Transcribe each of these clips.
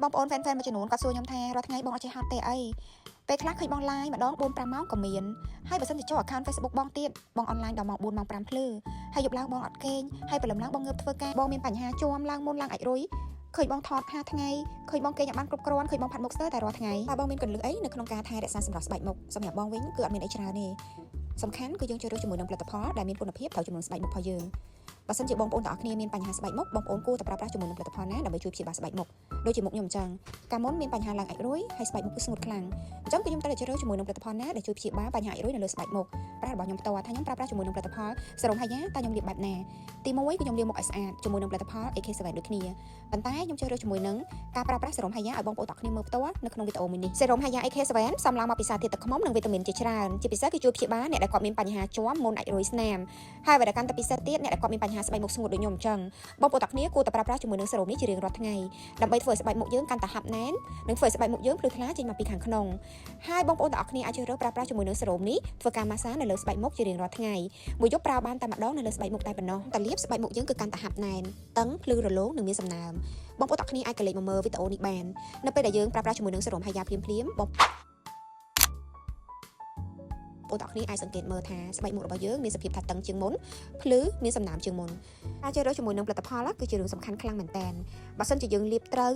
បងប្អូន fan fan មួយចំនួនគាត់សួរខ្ញុំថារាល់ថ្ងៃបងអត់ចេះហត់ទេអីពេលខ្លះឃើញបង live ម្ដង4 5ម៉ោងក៏មានហើយបើសិនជាចូល account Facebook បងទៀតបង online ដល់ម៉ោង4ម៉ោង5ភ្លឺហើយយប់ឡើងបងអត់គេងហើយព្រលឹមឡើងបងងើបធ្វើការបងមានបញ្ហាជាំឡើងមុនឡើងអាចរុយឃើញបងថត5ថ្ងៃឃើញបងគេងអត់បានគ្រប់គ្រាន់ឃើញបងផាត់មុខស្ទើរតែរាល់ថ្ងៃតើបងមានកលឹះអីនៅក្នុងការថែរក្សាសម្រស់ស្បែកមុខសម្រាប់បងវិញគឺអត់មានអីច្រើនទេសំខាន់គឺយើងជ្រើសរើសជាមួយនឹងផលិតផលដែលមានគុណភាពត្រូវចំនួនស្បែកមុខរបស់យើងបើសិនជាបងប្អូនទាំងអស់គ្នាមានបញ្ហាស្បែកមុខបងប្អូនគួរតែប្រើប្រាស់ជាមួយនឹងផលិតផលណាដើម្បីជួយព្យាបាលស្បែកមុខដូចជាមុខខ្ញុំអញ្ចឹងកាលមុនមានបញ្ហាឡើងអាចរុយហើយស្បែកមុខគឺស្ងួតខ្លាំងអញ្ចឹងគឺខ្ញុំត្រូវតែជ្រើសរើសជាមួយនឹងផលិតផលណាដែលជួយព្យាបាលបញ្ហាអាចរុយនៅលើស្បែកមុខប្រាស់របស់ខ្ញុំផ្ទាល់ថាខ្ញុំប្រើប្រាស់ជាមួយនឹងផលិតផលសេរ៉ូមហាយ៉ាតើខ្ញុំលាបបែបណាទី1គឺខ្ញុំលាបមុខឲ្យស្អាតជាមួយនឹងផលិតផល AK7 ដូចគ្នាប៉ុន្តែខ្ញុំជ្រើសរើសជាមួយនឹងការប្រើប្រាស់សេរ៉ូមហាយ៉ាឲ្យបងប្អូនទាំងគ្នាមើលផ្ទាល់នៅក្នុងវីដេអូមួយនេះសេរ៉ូមហាយ៉ា AK7 ផ្សំឡើងមកពីសារធាតុទឹកឃ្មុំនិងវីតាមីនជាច្រើនជាពិសេសគឺជួយព្យាបាលអ្នកដែលគាត់មានបញ្ហាជាំមុនអាចរុយស្នាមហើយអ្វីដែលកាន់តែពិសេសទៀតអ្នកដែលគាត់មានបញ្ហាស្បែកមុខស្ងួតដូចខ្ញុំអញ្ចឹងបងប្អូនទាំងគ្នាគួរតែប្រើប្រាស់ជាមួយនឹងសេរ៉ូមនេះជារៀងរាល់ថ្ងៃដើម្បីធ្វើឲ្យស្បែកមុខយើងកាន់តែហាប់ណែននិងធ្វើឲ្យស្បែកមុខយើងភ្លឺថ្លាចេញមកពីខាងក្នុងហើយបងប្អូនទាំងអស់គ្នាអាចជ្រើសរើសប្រើប្រាស់ជាមួយនឹងសេរ៉ូមនេះធ្វើការម៉ាស្សានៅលើស្បែកមុខជារៀងរាល់ថ្ងៃមួយយប់ប្រើបានតែម្ដងនៅលើស្បែកមុខតែប៉ុណ្ណោះតែលាបស្បែកមុខយើងគឺកាន់តែហាប់ណែនតឹងភ្លឺរលោងនិងមានសំណើមបងប្អូនទាំងអស់គ្នាអាចកលេចមកមើលវីដេអូនេះបាននៅពេលដែលយើងប្រើប្រាស់ជាមួយនឹងសេរ៉ូមហាយ៉ាភ្លាមភ្លាមបងប្អូនទាំងអស់គ្នាអាចសង្កេតមើលថាស្បែកមុខរបស់យើងមានសភាពថាតឹងជាងមុនភ្លឺមានសំណើមជាងមុនការជ្រើសរើសជាមួយនឹងផលិតផលគឺជារឿងសំខាន់ខ្លាំងមែនតើបើសិនជាយើងលាបត្រូវ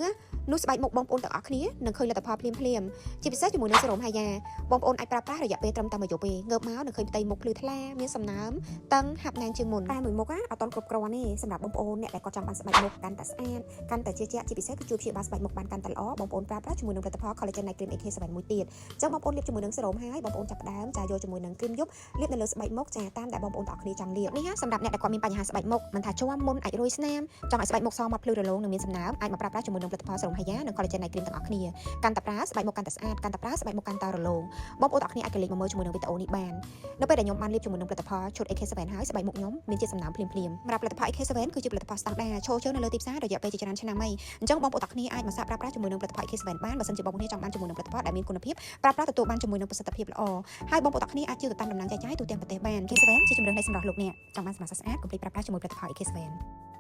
នោះស្បែកមុខបងប្អូនទាំងអស់គ្នានឹងឃើញលទ្ធផលភ្លាមភ្លាមជាពិសេសជាមួយនឹងសេរ៉ូមហាយ៉ាបងប្អូនអាចប្រើប្រាស់រយៈពេលត្រឹមតែមួយយប់ទេងើបមកនឹងឃើញផ្ទៃមុខភ្លឺថ្លាមានសំណើមតឹងហាប់ណែនជាងមុនតែមួយមុខអត់ទាន់គ្រប់គ្រាន់ទេសម្រាប់បងប្អូនអ្នកដែលគាត់ចង់បានស្បែកមុខកាន់តែស្អាតកាន់តែជឿជាក់ជាពិសេសគឺជួយព្យាបាលស្បែកមុខបានកាន់តែល្អបងប្អូនប្រើប្រាស់ជាមួយនឹងផលិតផល Collagen Night Cream AK7 មួយទៀតអញ្ចឹងបងប្អូនលាបជាមួយនឹងសេរ៉ូមហើយបងប្អូនចាប់ផ្ដើមចាយកជាមួយនឹងគ្រីមយប់លាបនៅលើស្បែកមុខចាតាមដែលបងប្អូនទាំងអស់គ្នាចង់លាបនេះណាសម្រាប់អ្នកដែលគាត់មានបញ្ហាស្បែកមុខមិនថាជាំមុនអាចរុយស្នាមចង់ឲ្យស្បែកមុខសម៉ត់ភ្លឺរលោងនិងមានសំណើមអាចមកប្រើប្រាស់ជាមួយនឹងផលិតផលសេរ៉ូមហាយ៉ានិង Collagen Night Cream ទាំងអស់គ្នាកាន់តែប្រើស្បែកមុខកាន់តែស្អាតកាន់តែប្រើស្បែកមុខកាន់តែរលោងបងប្អូនទាំងអស់គ្នាអាចកលេចមកមើលជាមួយនឹងវីដេអូនេះបាននៅពេលដែលខ្ញុំបានលាបជាមួយនឹងផលិតផលឈុត AK7 ហើយស្បែកមុខខ្ញុំមានជាតិសំណើមភ្លាមភ្លាមសម្រាប់ផលិតផល AK7 គឺជាផលិតផលស្តង់ដារឈរជើងនៅលើទីផ្សាររយៈពេលជាច្រើនឆ្នាំហើយអញ្ចឹងបងប្អូនទាំងគ្នាអាចមកសាកប្រើប្រាស់ជាមួយនឹងផលិតផល AK7 បានបើសិនជាបងប្អូនចង់បានជាមួយនឹងផលិតផលដែលមានគុណភាពប្រើប្រាស់ទទួលបានជាមួយនឹងប្រសិទ្ធភាពល្អហើយបងប្អូនទាំងគ្នាអាចជឿទៅតាមដំណឹងចែកចាយទូទាំងប្រទេសបាន AK7 ជាជម្រើសនៃសម្រាប់លោកអ្នកចង់បានសម្រស់ស្អាតកុំភ្លេចប្រើប្រាស់ជាមួយផលិតផល AK7។